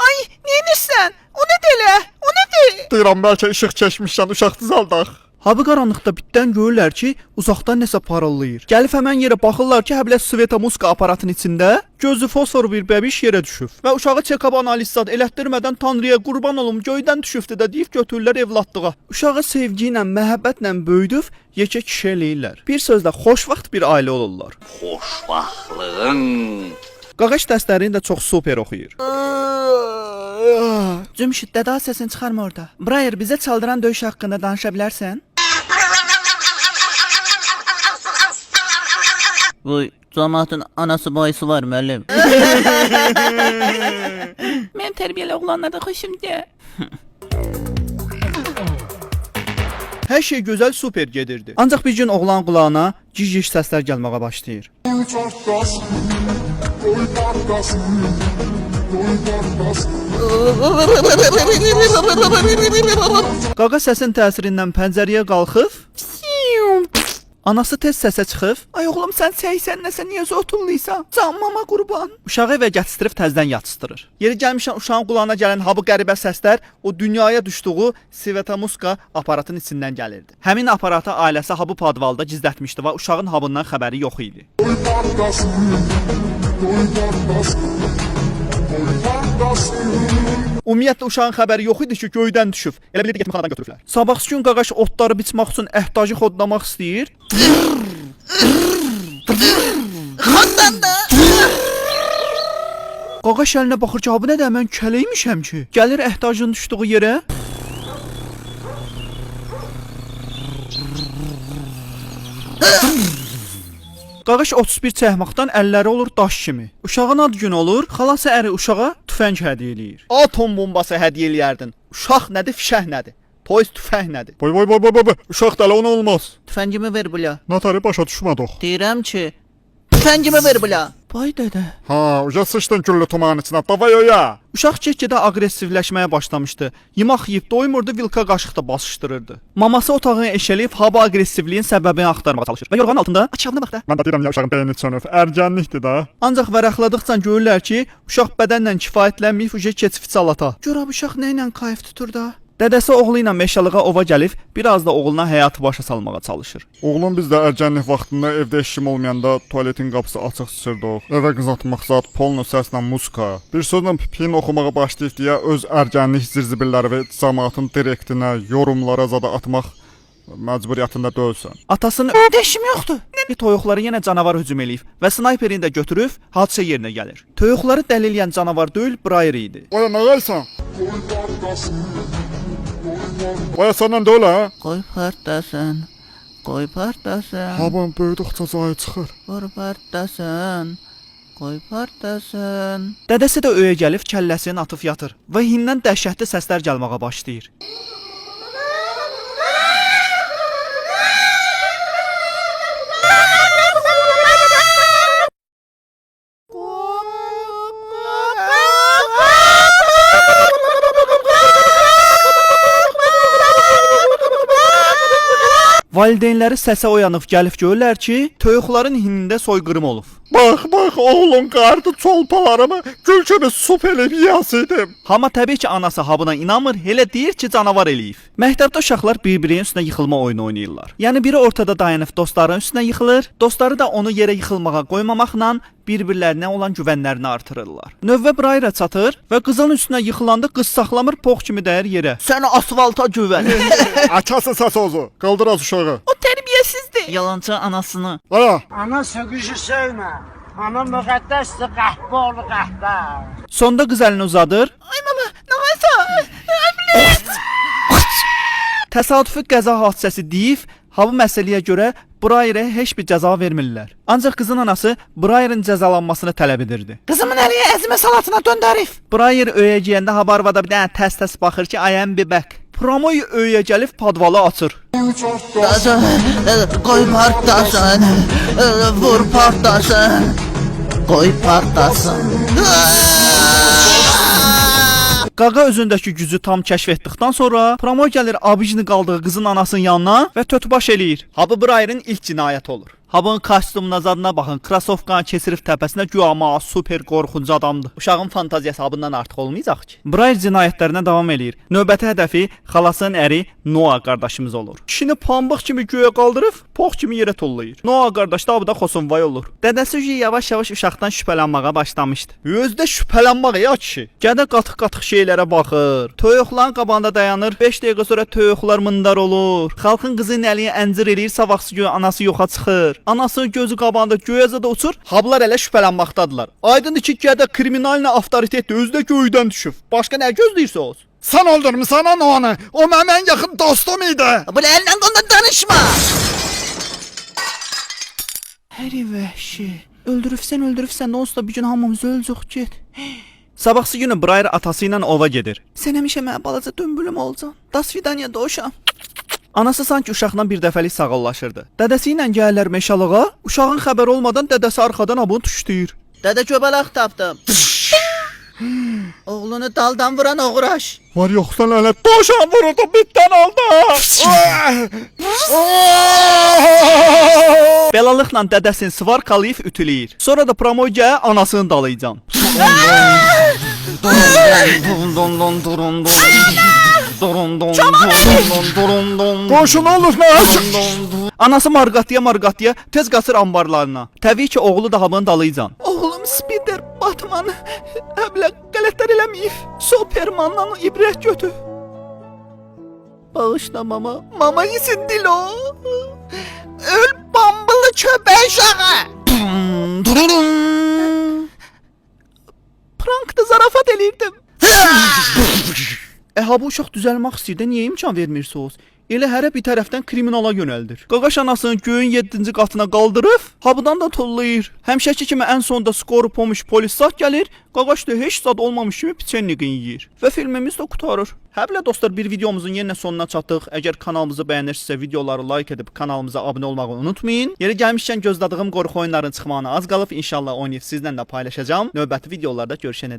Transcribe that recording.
Ay, neynirsən? O nədir elə? O nədir? Deyirəm bəlkə işıq çəkmişsən, uşaq düzəldək. Ha bu qaranlıqda bitdən görürlər ki, uzaqdan nəsə parıldayır. Gəlib həmən yerə baxırlar ki, həblə svetamuska aparatın içində gözü fosfor bir bəbiş yerə düşüb. Və uşağı check-up analiz zad elətdirmədən Tanrıya qurban olum, göydən düşübdü də deyib götürürlər evladlığa. Uşağı sevgi ilə, məhəbbətlə böyüdüb yekə kişi eləyirlər. Bir sözlə xoşvaxt bir ailə olurlar. Xoşvaxtlığın. Qaqaş dərslərini də çox super oxuyur. Cümşüd, dədə səsini çıxarma orada. Brayer, bizə çaldıran döyüş haqqında danışa bilərsən? Bu camaatın anası bayısı var müəllim. Mənim tərbiyəli oğlanlar da xoşumdur. Hər şey gözəl, super gedirdi. Ancaq bir gün oğlan qulağına gic-gic səslər gəlməyə başlayır. Qaqa səsin təsirindən pəncərəyə qalxıb, anası tez səsə çıxıb, "Ay oğlum sən səysən nəsə niyə zotulluysan? Can mama qurban." Uşağı evə gətirib təzədən yatışdırır. Yeri gəlmişən uşağın qulağına gələn ha bu qəribə səslər o dünyaya düşdüyü Svetamuska aparatın içindən gəlirdi. Həmin aparatı ailəsi ha bu podvalda gizlətmişdi və uşağın habından xəbəri yox idi. Ümumiyyətlə uşağın xəbəri yox idi ki, göydən düşüb. Elə bilirdi yetimxanadan götürüblər. Sabahsı gün qaqaş otları biçmək üçün əhtacı xodlamaq istəyir. Qaqaş əlinə baxır ki, ha bu nədir, mən kələymişəm ki. Gəlir əhtacın düşdüyü yerə. Qaqaş 31 çəkmaqdan əlləri olur daş kimi. Uşağın ad günü olur, xalası əri uşağa tüfəng hədiyyə eləyir. Atom bombası hədiyyə eləyərdin. Uşaq nədir, fişəng nədir? Toys tüfəng nədir? Boy boy boy boy boy. Uşaq dəli ona olmaz. Tüfəngimi ver bula. Natari başa düşmədik. Deyirəm ki, tüfəngimi ver bula. Bay dədə. Ha, uca sıçdın güllü tumanın içinə. Davay oya. Uşaq get-gedə aqressivləşməyə başlamışdı. Yemək yeyib doymurdu, vilka qaşıq da basışdırırdı. Maması otağını eşələyib ha bu aqressivliyin səbəbini axtarmağa çalışır. Və yorğanın altında açağına bax da. Mən də deyirəm ya uşağın beyni çönüb. Ərgənlikdir də. Ancaq vərəqladıqca görürlər ki, uşaq bədənlə kifayətlənməyib, uje keçib salata. Gör abi uşaq nə ilə kayf tutur da. Dədəsi oğlu ilə meşəliyə ova gəlib, biraz da oğluna həyatı başa salmağa çalışır. Oğlum biz də ərgənlik vaxtında evdə işim olmayanda tualetin qapısı açıq sıçırdıq. Evə qızatmaq zat polnu səslə muska. Bir sözlə pipin oxumağa başlayıb deyə öz ərgənlik zirzibilləri və camaatın direktinə, yorumlara zada atmaq məcburiyyətində deyilsən. Atasının ödəşim yoxdur. Toyuqları yenə canavar hücum eləyib və snayperini də götürüb hadisə yerinə gəlir. Toyuqları dəli eləyən canavar deyil, Brayer idi. Oya nə qalsan? Oya səndən deyil hə? Qoy partlasın. Qoy partlasın. Haban böyüdükcə zayı çıxır. Vur partlasın. Qoy partlasın. Dədəsi də öyə gəlib kəlləsini atıb yatır və hindən dəhşətli səslər gəlməyə başlayır. Valideynləri səsə oyanıb gəlib görürlər ki, toyuqların hinində soyqırım olub. Bax, bax, oğlum qardı çolpalarımı gül kimi sup eləyib yeyəsiydim. Amma təbii ki, anası ha buna inanmır, elə deyir ki, canavar eləyib. Məktəbdə uşaqlar bir-birinin üstünə yıxılma oyunu oynayırlar. Yəni biri ortada dayanıb dostlarının üstünə yıxılır, dostları da onu yerə yıxılmağa qoymamaqla bir-birlərinə olan güvənlərini artırırlar. Növbə Brayra çatır və qızın üstünə yıxılanda qız saxlamır, pox kimi dəyir yerə. Sən asfalta güvən. Açasın səs ozu. Qaldır az uşağı. O tərbiyəsizdir. Yalançı anasını. Aya. Ana söküşü sövmə. Ana müqəddəsdir, qəhbə oğlu qəhbə. Sonda qız əlini uzadır. Ay mama, nə varsa? Ay bilis. Təsadüfi qəza hadisəsi deyib, ha bu məsələyə görə Brayerə heç bir cəza vermirlər. Ancaq qızın anası Brayerin cəzalanmasını tələb edirdi. Qızımın əliyə əzmə salatına döndərib. Brayer öyə giyəndə Habarvada bir dənə təs-təs baxır ki, I am be back. Promoy öyə gəlib podvalı açır. Partlasın. Qoy partlasın. Vur partlasın. Qoy partlasın. Qaqa özündəki gücü tam kəşf etdikdən sonra Promoy gəlir abijini qaldığı qızın anasının yanına və tötbaş eləyir. Ha bu Brayerin ilk cinayəti olur. Habın kostyumuna zadına baxın. Krasovkanı keçirib təpəsinə güya ma super qorxunc adamdır. Uşağın fantaziyası habından artıq olmayacaq ki. Brayer cinayətlərinə davam eləyir. Növbəti hədəfi xalasının əri Noa qardaşımız olur. Kişini pambıq kimi göyə qaldırıb, pox kimi yerə tullayır. Noa qardaş da bu da xosunvay olur. Dədəsi uji yavaş-yavaş uşaqdan şübhələnməyə başlamışdı. Özü də şübhələnmək ya kişi. Gədə qatıq-qatıq şeylərə baxır. Toyuqların qabağında dayanır. 5 dəqiqə sonra toyuqlar mındar olur. Xalqın qızının əliyə əncir eləyir, sabahsı gün anası yoxa çıxır. Anasının gözü qabağında göyə zada uçur. Hablar elə şübhələnməkdədirlər. Aydındır ki, gədə kriminalla avtoritetdir, özü də göydən düşüb. Başqa nə gözləyirsiniz? Sən öldürmüsən ana onu. O mənim ən yaxın dostum idi. Bu əllə qonda danışma. Həri vəhşi. Öldürübsən, öldürübsən, onsuz da bir gün hamımız öləcək get. Sabahsı günü Brayer atası ilə ova gedir. Sən həmişə mənim balaca dömbülüm olcan. Das vidanya dovşan. Anası sanki uşaqla bir dəfəlik sağollaşırdı. Dədəsi ilə gəlirlər meşalığa, uşağın xəbəri olmadan dədəsi arxadan abunu tuşlayır. Dədə göbələk tapdım. Oğlunu daldan vuran oğraş. Var yoxsan elə Dovşan vuruldu, bitdən aldı. Belalıqla dədəsini svarkalayıb ütüləyir. Sonra da promoycaya anasını dalayacam. Qonşu nə olur nə? Anası marqatıya marqatıya tez qaçır ambarlarına. Təbii ki, oğlu da hamının dalıcan. Oğlum Spider Batman əblə qələtlər eləməyib. Supermandan ibrət götür. Bağışla mama. Mama yesin dil o. Öl bambılı köpək uşağı. Prankdı zarafat eləyirdim. E ha bu uşaq düzəlmək istəyir də niyə imkan vermirsiniz? Elə hərə bir tərəfdən kriminala yönəldir. Qaqaş anasını göyün 7-ci qatına qaldırıb, habıdan da tullayır. Həmişəki kimi ən sonda skoru pomuş polis zat gəlir, qaqaş da heç zad olmamış kimi piçenniqin yeyir və filmimiz də qurtarır. Hə belə dostlar, bir videomuzun yenə sonuna çatdıq. Əgər kanalımızı bəyənirsinizsə videoları like edib kanalımıza abunə olmağı unutmayın. Yeri gəlmişkən gözlədiyim qorxu oyunlarının çıxmağına az qalıb. İnşallah oynayıb sizlə də paylaşacağam. Növbəti videolarda görüşənədək.